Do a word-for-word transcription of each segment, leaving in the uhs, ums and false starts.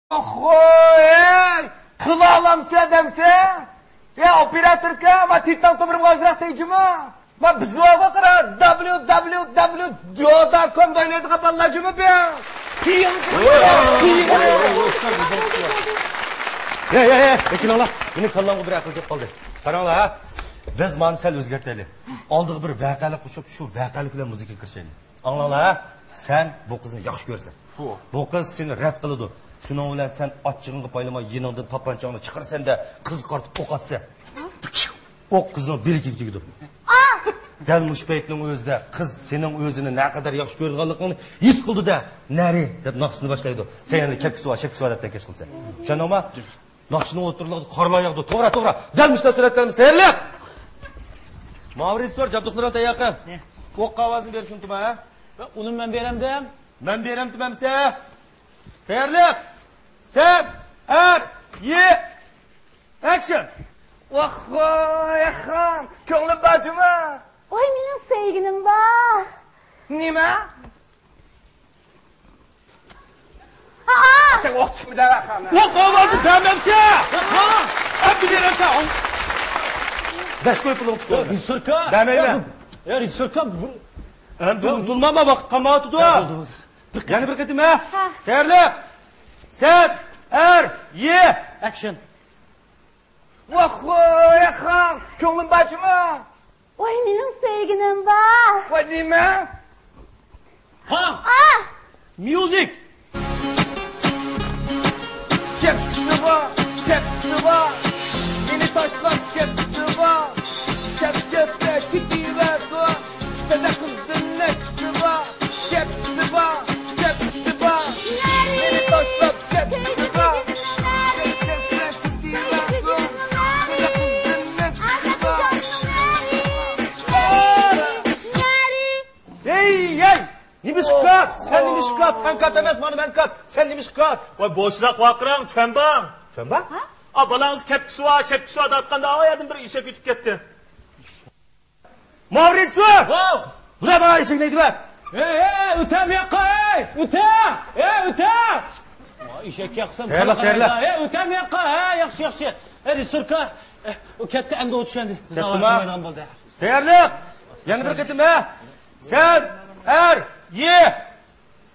خوي، قىلالامسە دەمسە؟ يا ئوپېراتوركا، ما تىتان تومۇرۇمغا ئازراق تەگجىما. ما بىزۋاغا قارا، www دودا كوم دا ئوينايدىغان بالىلار جىمى بىڭ. يا، يا، يا، ئېكىلىڭلار. مېنىڭ كاللامغا بىر ئەقىل كېلىپ قالدى. قاراڭلار، ھە. بىز مانى سەل ئۆزگەرتەيلى. ئالدىغا بىر ۋەقەلىك قوشۇپ، شۇ ۋەقەلىك بىلەن مۇزىكا كىرىشەيلى. ئاڭلاڭلار، ھە؟ سەن بۇ قىزنى ياخشى كۆرىسەن. بۇ قىز سېنى رەت قىلىدۇ. شۇنىڭ بىلەن سەن ئاچچىقىڭغا پايلىماي يېنىڭدىن تاپانچاڭنى چىقىرىسەن-دە، قىزغا قارىتىپ ئوق ئاتىسەن. ئوق قىزنىڭ بىلىكىگە تېگىدۇ. دەل مۇشۇ پەيتنىڭ ئۆزىدە قىز سېنىڭ ئۆزىنى نەقەدەر ياخشى كۆرىدىغانلىقىڭنى ھېس قىلىدۇ-دە، نەرى دەپ ناخشىسىنى باشلايدۇ. سەن يەنە كەپكە سۇۋا، شەپكە سۇۋا دەپ تەڭكەش قىلىسەن. چۈشەندىڭما؟ ناخشىنىڭ ئوتتۇرىلىقىدا قارلار ياغىدۇ. توغرا، توغرا. دەل مۇشۇنداق سۈرەت قىلىمىز. تەييارلىق! ماۋۇ رېژىسسور، جابدۇقلىرىڭنى تەييار قىل. ئوق ئاۋازىنى بېرىشنى ئۇنتۇما، ھە؟ ئۇنى مەن بېرەمدىم. مەن بېرەمدىم ئەمسە. تەييارلىق! سەن، ئەر، يى، ئەكشن! ۋاخخوي ئاخام، كۆڭلۈم بار جۇما! ۋاي، مېنىڭ سۆيگىنىم بار! نېمە؟ ھا! سەن ئوق چىقمىدى ئاخام. ئوق ئاۋازى بەرمەمسە! ئەمدى بېرەمسە! بەش كوي پۇلۇڭ تۇتۇۋالدى. رېژىسسوركا! بەرمەيمەن. يا، رېژىسسوركا، بۇ ئەمدى ئۇنتۇلماما، ۋاقىت قالمايۋاتىدۇ. بولدى، بولدى. يەنە بىر قېتىم، ھە؟ ھە. تەييارلىق! سەن، ئەر، يى! ئەكشن! ۋاخخوي ئاخام، كۆڭلۈم بار جۇما! ۋاي، مېنىڭ سۆيگىنىم بار! ۋاي، نېمە؟ ھا! ئا! ميۇزىك! كەپسىۋا، كەپسىۋا، مېنى تاشلاپ كەپسىۋا، كەپ كەتسە كېتىۋەرسۇن، سەدە قىزدىن نەپسىۋا، كەپسىۋا، كەپسىۋا، مېنى تاشلاپ كەپسىۋا، كەپ كەتسە كېتىۋەرسۇن، سەدە قىزدىن نەپسىۋا. ھەي، ھەي! نېمىشقا كات؟ سەن نېمىشقا كات؟ سەن كات ئەمەس، مانا مەن كات. سەن نېمىشقا كات؟ ۋاي، بوشراق ۋارقىراڭ، چۈەنباڭ. چۈەنباڭ؟ ھە؟ ئا، بالاڭىز كەپكە سۇۋا، شەپكە سۇۋا دەۋاتقاندا، ئا يەردىن بىر ئېشەك ئۆتۈپ كەتتى. ماۋرىتسۇ! ۋاۋ! بۇلار ماڭا ئېشەكنى ھەيدىۋەت! ھەي، ھەي، ئۆتە بۇياققا، ھەي! ئۆتە! ھەي، ئۆتە! ئېشەك ياقسام، تەييارلىق، تەييارلىق. ھەي، ئۆتە بۇياققا، ھەي، ياخشى، ياخشى. ھەي، رېژىسسوركا، ئۇ كەتتى، ئەمدى ئۇ چۈشەندى. بىز كەتتىما؟ تەييارلىق! يەنە بىر قېتىم، ھە؟ سەن، ئەر، يى!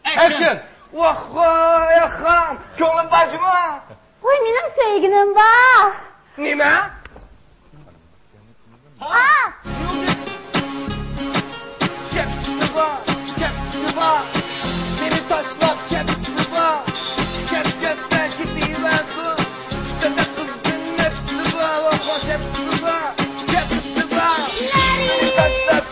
ئەكشن! ۋاخخوي ئاخام، كۆڭلۈم بار جۇما! ۋاي، مېنىڭ سۆيگىنىم بار! نېمە؟ ئا! كەپسىۋا، كەپسىۋا، مېنى تاشلاپ كەپسىۋا، كەپ كەتسە كېتىۋەرسۇن، سەدە قىزدىن نەپسىۋا، ۋاخخوي كەپسىۋا، كەپسىۋا، مېنى تاشلاپ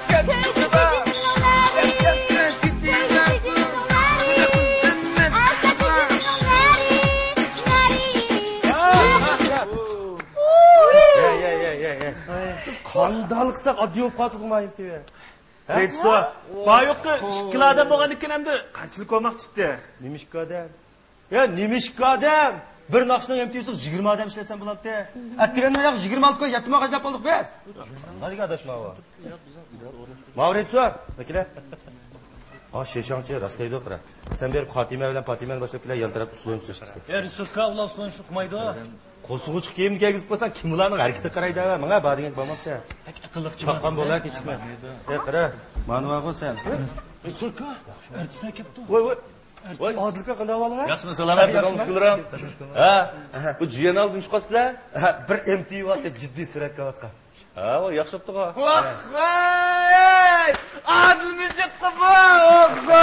بىز قانداق قىلساق ئاددىي بولۇپ قالدۇق، مايىم تىۋى. ھە؟ رېژىسسور، بايىقى ئىككىلا ئادەم بولغاندىكىن ئەمدى قانچىلىك بولماقچى ئىدى؟ نېمىشقا ئادەم؟ يا، نېمىشقا ئادەم؟ بىر ناخشىنىڭ ئېم تى ۋىسىغا يىگىرمە ئادەم ئىشلەتسەم بولامتى؟ ئەتىگەندە ياق، يىگىرمە ئالتە كوي يەتتە ماغاج دەپ بولدۇق بىز. قانداق دېگەن ئاداش ماۋۇ؟ ماۋۇ رېژىسسور، ئەكېلە. ھا، شېشاڭچى، راستلايدۇ، قارا. سەن بېرىپ خاتىمە بىلەن پاتىمەنى باشلاپ كېلە، يان تەرەپتە ئۇسسۇلۇن سۆز قىلسۇن. يا، رېژىسسوركا، ئۇلار ئۇسسۇلۇن قىلمايدۇ. قورسىقى ئوچۇق كىيىمنى كىيگۈزۈپ قويساڭ، كىم ئۇلارنىڭ ھەرىكىتىگە قارايدۇ، ماڭا بار دېگەن بولمامسەن. بەك ئەقىللىق چاققان بولا، كېچىكمە. ئەي، قارا، مانا بارغۇ سەن. رېژىسسوركا، ئارتىسلار كەپتۇ. ۋوي، ۋوي. ۋوي، ئادىل ئاكا، قانداق ئەھۋالىڭ؟ ياخشىمۇ، سالامەت، ياخشىمۇ؟ كۈلرەم. ھە؟ بۇ جىيەن ئالدىن چىقاسىلەر؟ ھە، بىر ئېم تى ۋى ئاتتى، جىددىي سۈرەتكە ئەۋەتقان. ھە، ۋاي، ياخشى بوپتۇغۇ. ۋاخخاي! ئادىل مىجىققا بار، ئوخخو!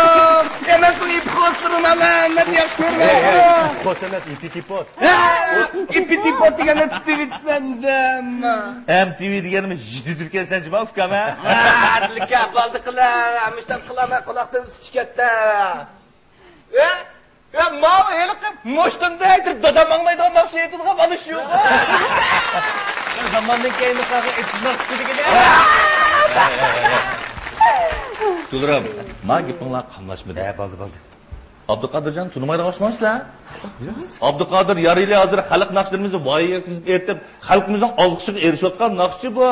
يەنە سۇ ئىپخوسلىرىم ئەمەن، مەن ياخشى كۆرمەيمەن. ئىپخوس ئەمەس، ئېپىتىپوت. ھە، ئېپىتىپوت دېگەننى تۇتۇۋېتىسەن دەم. ئەم تى ۋى دېگەننى يېتىدىكەنسەن جۇما، ئۇكام، ھە؟ ھە، ئادىل ئاكا، بولدى قىلە، مۇشتام قىلامەن، قۇلاقتىن سۈت چىقىتتى. ئە؟ يا، ماۋۇ ھېلىقى مۇشتۇمدا ئېيتىپ، دادام ئاڭلايدىغان ناخشا ئېيتىدىغان بالا شۇغۇ. زاماندىن كېيىن قالغان ئېتىزنىڭ سۈپىتىگە. گۈلرەم، ما گېپىڭلار قاملاشمىدى. ھە، بولدى، بولدى. ئابدۇقادىرجان تونۇمايدىغان ئوخشىمامسىلەر؟ ئابدۇقادىر يارىلى ھازىر خەلق ناخشىلىرىمىزنى ۋايىغا يەتكۈزۈپ ئېرىتىپ، خەلقىمىزنىڭ ئالقىشىغا ئېرىشىۋاتقان ناخشىچى بۇ.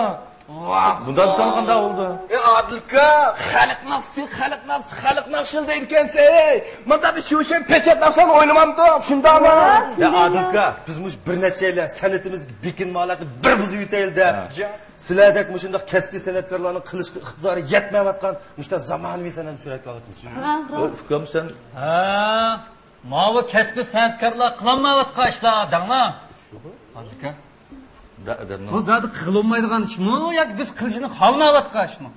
ۋاھ، بۇنداق دېسەڭ قانداق بولدى؟ ئەي ئادىل ئاكا، خەلق ناخشىسى، خەلق ناخشىسى، خەلق ناخشىلىرى دەيدىكەنسەن. مانا بىر شۇ شەي پېچەت ناخشىلارنى ئوينىمامدۇق، شۇنداقمۇ؟ يا ئادىل ئاكا، بىز مۇشۇ بىر نەچچەيلەن سەنئىتىمىزگە بېكىنمە ھالەتنى بىر بۇزۇۋېتەيلى دەپ، سىلەردەك مۇشۇنداق كەسپىي سەنئەتكارلارنىڭ قىلىشقا ئىقتىدارى يەتمەيۋاتقان مۇشۇنداق زامانىۋى سەنئەتنى سۈرەتكە ئالىۋاتىمىز. ھە، راست. ئۇكام، سەن، ھە، ماۋۇ كەسپىي سەنئەتكارلار قىلالمايۋاتقان ئىشلار دەڭلار. شۇ. ئادىل ئاكا. بۇ زادى قىلىنمايدىغان ئىشمۇ ياكى بىز قىلىشنى خالىمايۋاتقان ئىشمۇ؟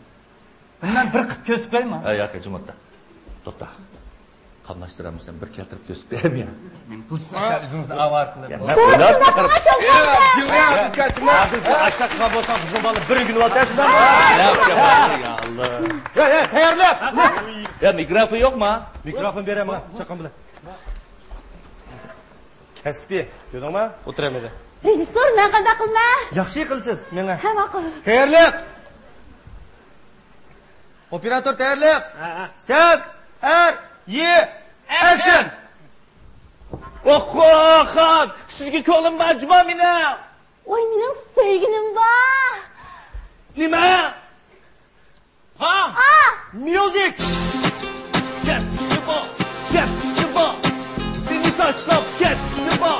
بۇنى مەن بىر قىلىپ كۆرسىتىپ قويايمۇ؟ ھە، ياق، جۇمۇتتا. توختا. قاملاشتۇرامسەن، بىر كەلتۈرۈپ كۆرسىتىپ قويايمۇ يا؟ ئۆزىڭىزنى، ئۆزىڭىزنى ئاۋارە قىلىپ. يا، مەن ئويلاپ چىقىرىپ. ئاشۇنداق قىلغان بولساڭ، بىزنىڭ بالىلار بىر ئۆگىنىۋاتىسىز. يا، يا، يا، يا، تەييارلىق. يا، مىكروفون يوقما؟ مىكروفون بېرەي ماڭا، چاققان بىلەن. كەسپىي، كۆردۈڭما؟ ئولتۇرامەن. رېژىسسور، مەن قانداق قىلىمەن؟ ياخشى قىلىسىز، مېڭە. ھە، ماقۇل. تەييارلىق! ئوپېراتور تەييارلىق! ھە، ھە. سەن، ئەر، يى، ئەكشن! ئوخخو، خان، سىزگە كۆڭلۈم بار جۇما مېنىڭ. ۋاي، مېنىڭ سۆيگىنىم بار. نېمە؟ ھا! ئا! ميۇزىك! كەتسىمۇ، كەتسىمۇ، مېنى تاشلاپ كەتسىمۇ،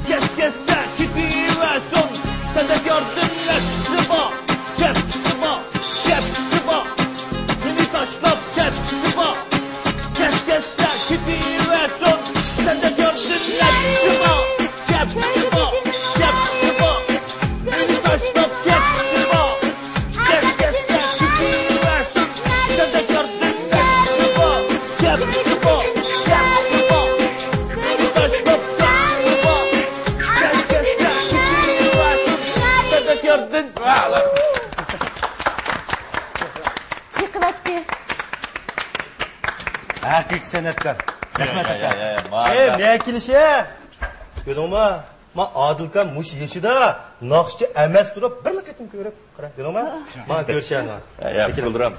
كەتكەچسە كېتىۋەرسۇن، سەندەك ياردىملەشسە بار. كەتسىمۇ، كەتسىمۇ، مېنى تاشلاپ كەتسىمۇ، كەتكەچسە كېتىۋەرسۇن، سەندەك ياردىملەشسە بار. كەتسىمۇ، كەتسىمۇ، مېنى تاشلاپ كەتسىمۇ، كەتكەچسە كېتىۋەرسۇن، سەندەك ياردىملەشسە بار. كەتسىمۇ، كەتسىمۇ، مېنى تاشلاپ كەتسىمۇ، كەتكەچسە كېتىۋەرسۇن، سەندەك ياردىم. چېقىۋەتتى. ھەقىقىي سەنئەتكار. رەھمەت، يا، يا، ئاكا. يا، يا، يا، ما-، ئەي، ما-، مەن كېلىشە. كۆردۈڭمۇ؟ ما ئادىل ئاكام مۇشۇ يېشىدا ناخشىچى ئەمەس تۇرۇپ، بىرلا قېتىم كۆرۈپ قارا، كۆردۈڭمۇ؟ ما كۆرۈشەڭ. يا، يا، كېلىڭ. قۇلرام.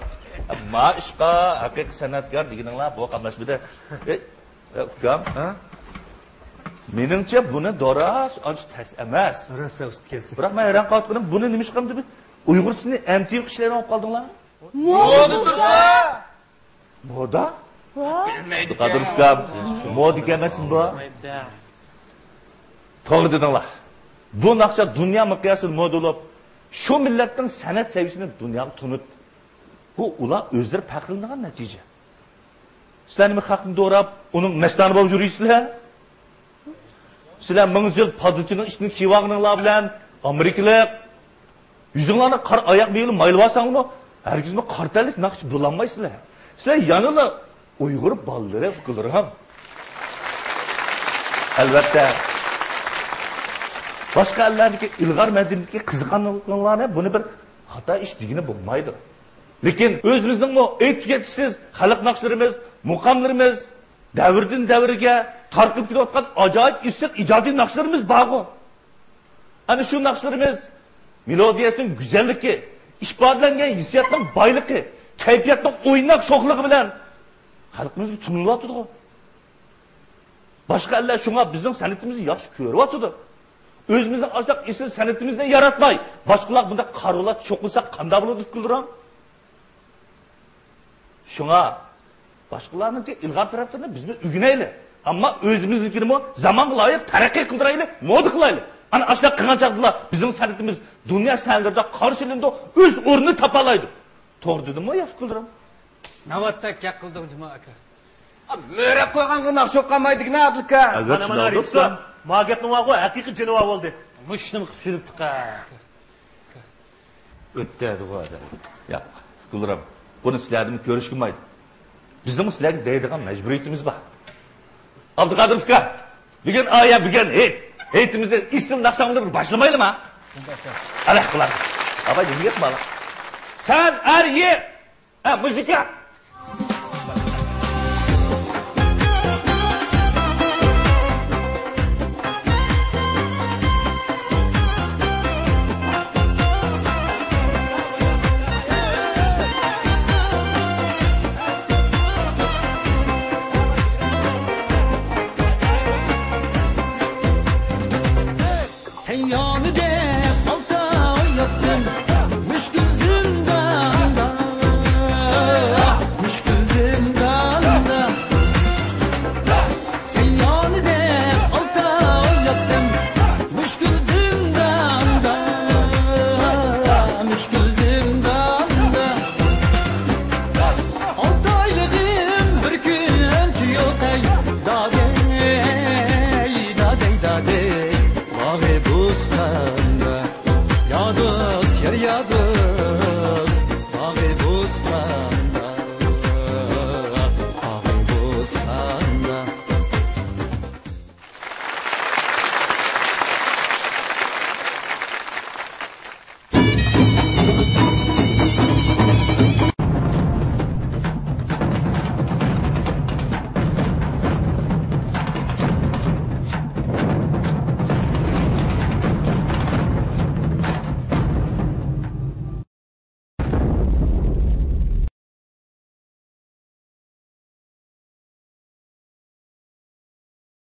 ما ئىشقا ھەقىقىي سەنئەتكار دېگىنىڭلار بۇ قاملاشمىدى. ئەي، ئەي، ئۇكام. ھە؟ مېنىڭچە بۇنى دوراش ئانچە تەس ئەمەس. راست، سەن ئۇستا ئىكەنسەن. بىراق مەن ھەيران قېلىۋاتقىنىم، بۇنى نېمىشقا ئۇيغۇرچىسىنى ئەمتىۋ قىلىشلارنى ئوقۇپ قالدىڭلار؟ مودا تۇرسا! مودا؟ ۋا! بىلمەيدىكەن. قادىر ئۇكام، مودا ئىكەن ئەمەسمۇ بۇ؟ توغرا دېدىڭلار. بۇ ناخشا دۇنيا مىقياسىدا مودا بولۇپ، شۇ مىللەتنىڭ سەنئەت سەۋىيەسىنى دۇنياغا تونۇتتى. بۇ ئۇلار ئۆزلىرى پەخىرلىنىدىغان نەتىجە. سىلەر نېمە خەقنى دوراپ، ئۇنىڭ مەستانە بولۇپ يۈرىسىلەر؟ سىلەر مىڭ يىل پادىچىنىڭ ئىشىنى كىيىۋالغىنىڭلار بىلەن ئامېرىكىلىق يۈزۈڭلارنى قارا ئاياق بىلەن مايلىۋالساڭلارمۇ، ھەرگىزمۇ قارا تەنلىك ناخشىچى بولالمايسىلەر. سىلەر يەنىلا ئۇيغۇر بالىلىرى، ئۇكىلىرىم. ئەلۋەتتە، باشقا ئەللەردىكى ئىلغار مەدەنىيەتكە قىزىققانلىقىڭلارنى بۇنى بىر خاتا ئىش دېگىلى بولمايدۇ. لېكىن ئۆزىمىزنىڭمۇ ئېيتىپ كەتكۈسىز خەلق ناخشىلىرىمىز، مۇقاملىرىمىز، دەۋردىن دەۋرگە تارقىلىپ كېلىۋاتقان ئاجايىپ ئېسىل ئىجادىي ناخشىلىرىمىز بارغۇ. ئەنە شۇ ناخشىلىرىمىز مېلودىيەسىنىڭ گۈزەللىكى، ئىپادىلەنگەن ھېسسىياتنىڭ بايلىقى، كەيپىياتنىڭ ئويناق شوخلۇقى بىلەن خەلقىمىزگە تونۇلۇۋاتىدىغۇ. باشقا ئەللەر شۇڭا بىزنىڭ سەنئىتىمىزنى ياخشى كۆرۈۋاتىدۇ. ئۆزىمىزنىڭ ئاشۇنداق ئېسىل سەنئىتىمىزنى ياراتماي، باشقىلارغا بۇنداق قارىۋالاپ چوقۇنساق قانداق بولىدۇ، ئۇكىلىرىم؟ شۇڭا باشقىلارنىڭكى ئىلغار تەرەپلىرىنى بىزمۇ ئۆگىنەيلى. ئەمما ئۆزىمىزنىڭكىنىمۇ زامانغا لايىق تەرەققىي قىلدۇرايلى، مودا قىلايلى. ئەنە ئاشۇنداق قىلغان چاغدىلا بىزنىڭ سەنئىتىمىز دۇنيا سەھنىلىرىدە قارشى ئېلىنىدۇ، ئۆز ئورنىنى تاپالايدۇ. توغرا دېدىممۇ يا، ئۇكىلىرىم؟ ناۋاتتەك گەپ قىلدىڭ جۇما ئاكا. مۆرەپ قويغانغا ناخشا ئوقۇلمايدىكەن ئادىل ئاكا. ئەلۋەتتە، مانا، مانا، شۇنداق رېژىسسور، دوستلار. ما گەپنىڭ بارغۇ، ھەقىقىي جېنىۋار بولدى. مۇشۇنىمۇ قىلىپ سۈرۈپتىقە. ئۆتتەدىغۇ ئادەم. ياق، ئۇكىلىرىم، بۇنى سىلەردىنمۇ كۆرۈشكە بولمايدۇ. بىزنىڭمۇ سىلەرگە دەيدىغان مەجبۇرىيىتىمىز بار. ئابدۇقادىر ئۇكا، بۈگۈن ئايە، بۈگۈن ھېيت. ھېيتىمىزنى ئېسىل ناخشاڭ بىلەن باشلىمايلىما؟ ئەلەھ قىلار. ئاباي، نېمە گەپ بار؟ سەن ئەر يى. ھە، مۇزىكا. سەن يانىدە